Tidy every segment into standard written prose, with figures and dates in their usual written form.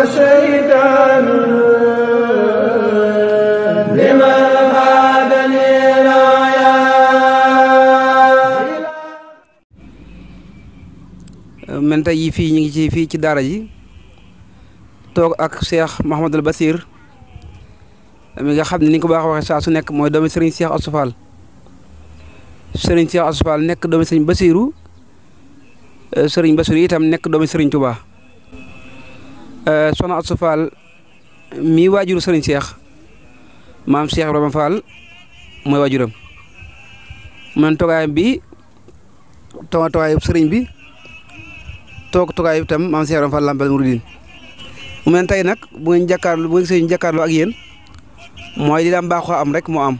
والشيطان لمن هادني رايا. man tey fii ñu ngi fii ci daara ji toog ak Cheikh Mouhamadul Basir mi nga xam ne ni nga ko baax waxee saa su nekk mooy doomi Serigne Cheikh Astou Fall. Serigne Cheikh Astou Fall nekk doomi Serigne Basiru, Serigne Basiru itam nekk doomi Serigne Touba. Soxna Astou Fall mii waajuru Serigne Cheikh maam Cheikh Ibrahima Fall mooy waajuram. man toogaayam bi toogaayub Serigne bi toogaayub itam maam Cheikh Ibrahima Fall Lamp Mouridine. mu mel tey nag bu ngeen jàkkaarloo bu ngeen gisee ñu jàkkaarloo ak yéen mooy li daan baaxoo am rek moo am.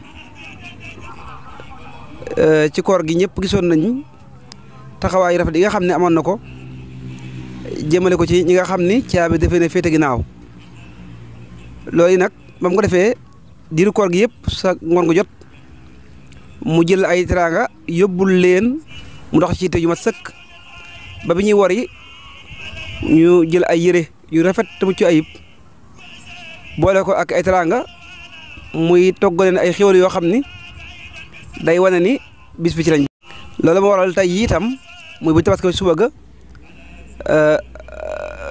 ci koor gi ñëpp gisoon nañ taxawaayu rafet yi nga xam ne amoon na ko jëmale ko ci ñi nga xam ni caabi dafee ne féete ginnaaw. loolu nag ba mu ko defee diiru koor gi yëpp sa ngoon gu jot mu jël ay teraanga yóbbul leen mu dox ci te yu mat sëkk ba bi ñuy wori ñu jël ay yére yu rafet te mucc ayib boole ko ak ay teraanga muy togg leen ay xéwal yoo xam ni day wane ni bis bi ci lañ. loolu moo waral tey itam muy bu tabaski suba ga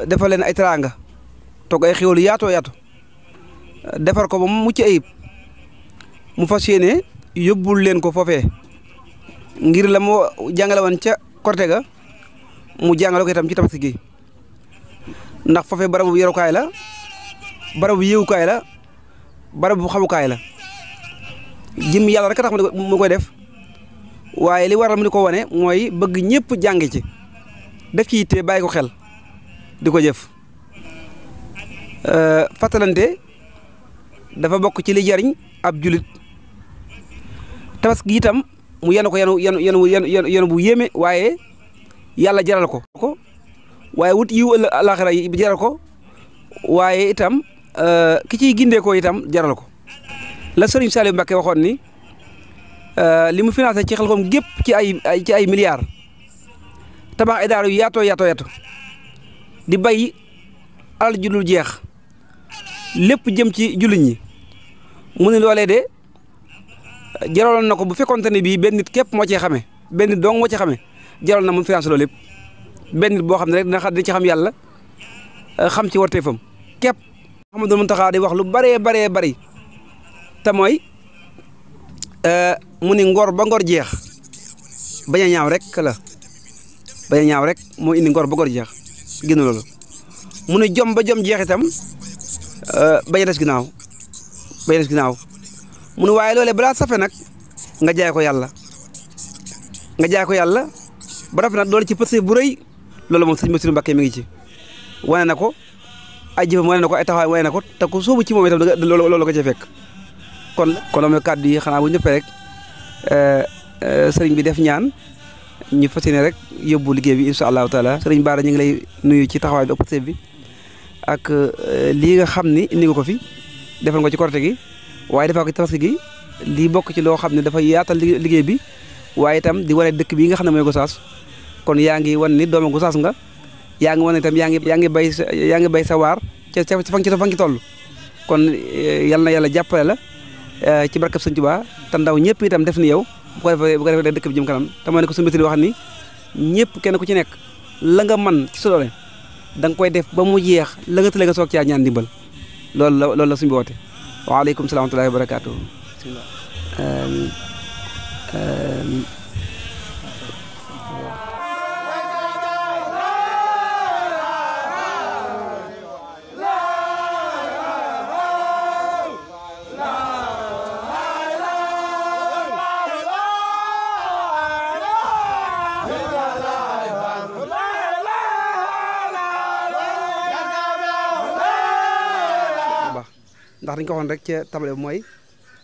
defal leen ay teraanga togg ay xéwal yaatoo yaatu defar ko ba mu mucc ayib mu fas yéene yóbbul leen ko foofee ngir la moo jàngale woon ca korte ga mu jàngale ko itam ci tabaski gi. ndax foofee barabu yarukaay la, barabu yéewukaay la, barabu xamukaay la. jëm yàlla rek tax mu koy def waaye li waral mu di ko wane mooy bëgg ñëpp jàng ci def ci yitte bàyyi ko xel di ko jëf. fàttalante dafa bokk ci li jariñ ab julit. tabaski itam mu yenu ko yenu bu yéeme waaye yàlla jaral ko waaye wut yiw alaxira yi jaral ko waaye itam ki ciy gindee ko itam jaral ko. la Serigne Saliou Mbacké waxoon ni li mu financé ci Xelcom gépp ci ay milliards tabax ay daara yu yaatoo di bay alal ju dul jeex lépp jëm ci jullit ñi mu ne loolee de jaraloon na ko bu fekkonte ne bii benn nit képp moo cee xamee benn nit dong moo ci xamee jaral na mu financé loolu lépp benn nit boo xam ne rek dina ci xam yàlla xam ci warteefam képp. Mouhamadou Mountakha di wax lu bëree bëri te mooy mu ni ngor ba ngor jeex bañ a ñaaw rek la bañ a ñaaw rek moo indi ngor ba ngor jeex génn loolu. mu ni jom ba jom jeex itam bañ a des ginnaaw mu ni waaye loolee balaa safe nag nga jaay ko yàlla ba rafet nag doole ci pësé bu rëy loolu moom sëñ Bassirou Mbacké mi ngi ci wane na ko ay jëfam wane na ko ay taxawaay wane na ko te ku sóobu ci moom itam loolu ko ca fekk. kon mooy kàddu yi xanaa bu ñëppee rek sëriñ bi def ñaan ñu fas yéene rek yóbbu liggéey bi incha allahu taala. sëriñ Bara ñu ngi lay nuyu ci taxawaay bi ak bi ak lii nga xam ni indi nga ko fi defal nga ci korte gi waaye defal ko ci tabaski gi lii bokk ci loo xam ne dafa yaatal liggéey bi waaye itam di wane dëkk bii nga xam ne mooy Gossas. kon yaa ngi wan ni doomu Gossas nga yaa ngi wan itam yaa ngi bay sa waar ca fa nga ci toll kon yal na yàlla jàppale la ci barkab Sëñ Tuubaa te ndaw ñëpp itam def ni yow bu ko defee dëkk bi jëm kanam te mooy ne ko suñu métti wax ni ñëpp kenn ku ci nekk la nga man ci sa doole da nga koy def ba mu jeex la nga tële nga soog caa ñaan ndimbal loolu la suñu bi woote. waaleykum salaam wa rahmatullaahi wa barakaatuh. bismillah. amiin. ndax dañ ko waxoon rek ca table bi mooy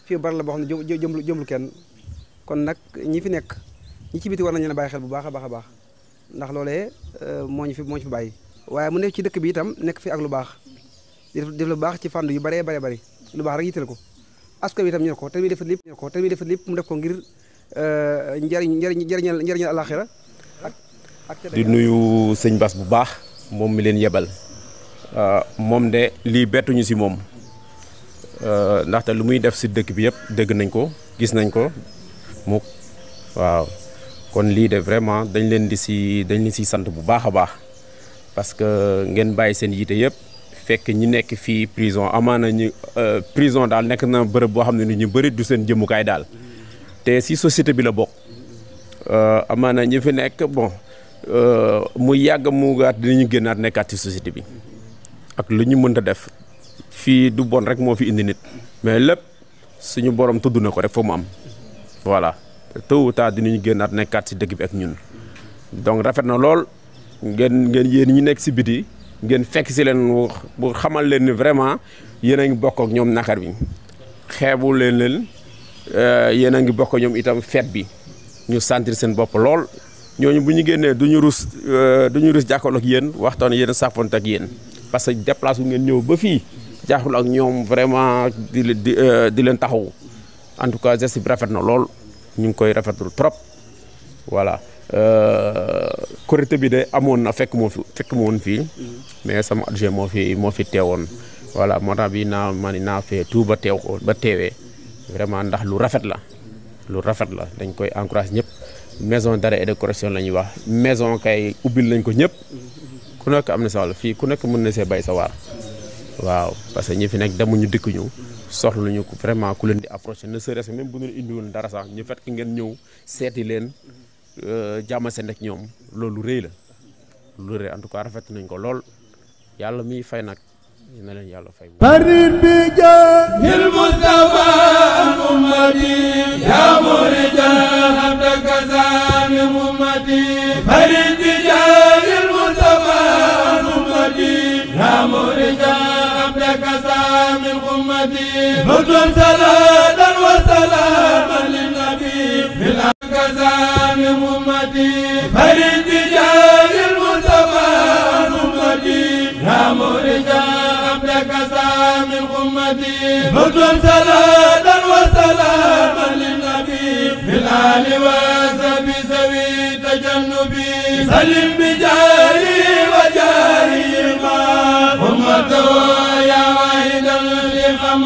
fii bari la boo xam ne jëmlu kenn kon nag ñi fi nekk ñi ci biti war nañu leen a bàyyi xel bu baax a baax ndax loolee moo ñu fi bàyyi waaye mu nekk ci dëkk bi itam nekk fi ak lu baax di def lu baax ci fànn yu bëree bëri lu baax rek yitteel ko askan wi itam ñor ko te muy defat lépp mu def ko ngir njëriñal alaxira di nuyu sëñ Bass bu baax moom mi leen yebal moom de lii bettuñu si moom ndaxte lu muy def si dëkk bi yëpp dégg nañ ko gis nañ ko mu waaw kon lii de vraiment dañ leen si sant bu baax a baax parce que ngeen bàyyi seen yiite yëpp fekk ñi nekk fii prison amaana ñu prison daal nekk na bërëb boo xam ne ni ñu bëri du seen jëmukaay daal te si société bi la bokk amaana ñi fi nekk bon mu yàgg mu gaat dinañu génnaat nekkaat ci société bi ak lu ñu mënta def fii du bon rek moo fi indi nit mais lépp suñu borom tudd na ko rek foo mu am voilà tôt ou tard dinañu génnaat nekkaat ci dëkk bi ak ñun donc rafet na lool ngeen yéen ñi nekk ci biti ngeen fekk ci leen bu xamal leen ni vraiment yéen a ngi bokk ak ñoom nakar bi xeebu leen yéen a ngi bokk ak ñoom itam fête bi ñu sentir seen bopp lool ñooñu bu ñu génnee duñu rus jàkkaarloo ak yéen waxtaan yéen saafonte ak yéen parce que déplacé ngeen ñëw ba fii jaaxul ak ñoom vraiment di leen taxaw en tout cas geste bi rafet na lool ñu ngi koy rafetlu trop voilà Korité bi de amoon na fekk ma woon fii mais sama adjoint moo fi teewoon voilà moo tax bi naa fee tout ba teewee vraiment ndax lu rafet la dañ koy encouragé ñëpp maison d'arrêt et de correction la ñuy wax maison kay ubbil nañ ko ñëpp ku nekk am na sa wàll fii ku nekk mën na see bay sa waar waaw parce que ñi fi nekk demuñu dikkuñu soxluñu ko vraiment ku leen di approché ne serait-ce même bu ñu indiwoon dara sax ñu fekk ngeen ñëw seeti leen jàmm seen ak ñoom loolu rëy la lu rëy en tout cas rafet nañ ko lool yàlla miy fay nag na leen yàlla fay. farid bi jaahil Mustafa ummati ya murijan abdaka zami ummati farid bi jaahil Mustafa ummati ya murijan abdaka zami ummati budun salatan wa salaman lin nabi bil zami ummati farid bi jaahil Mustafa ummati ya murijan من أمتي بدون صلاة وسلاما للنبي في الآل وصحبه سوي تجنبي سلم بجاهي وجاهي ما أمته يا واحدا لخم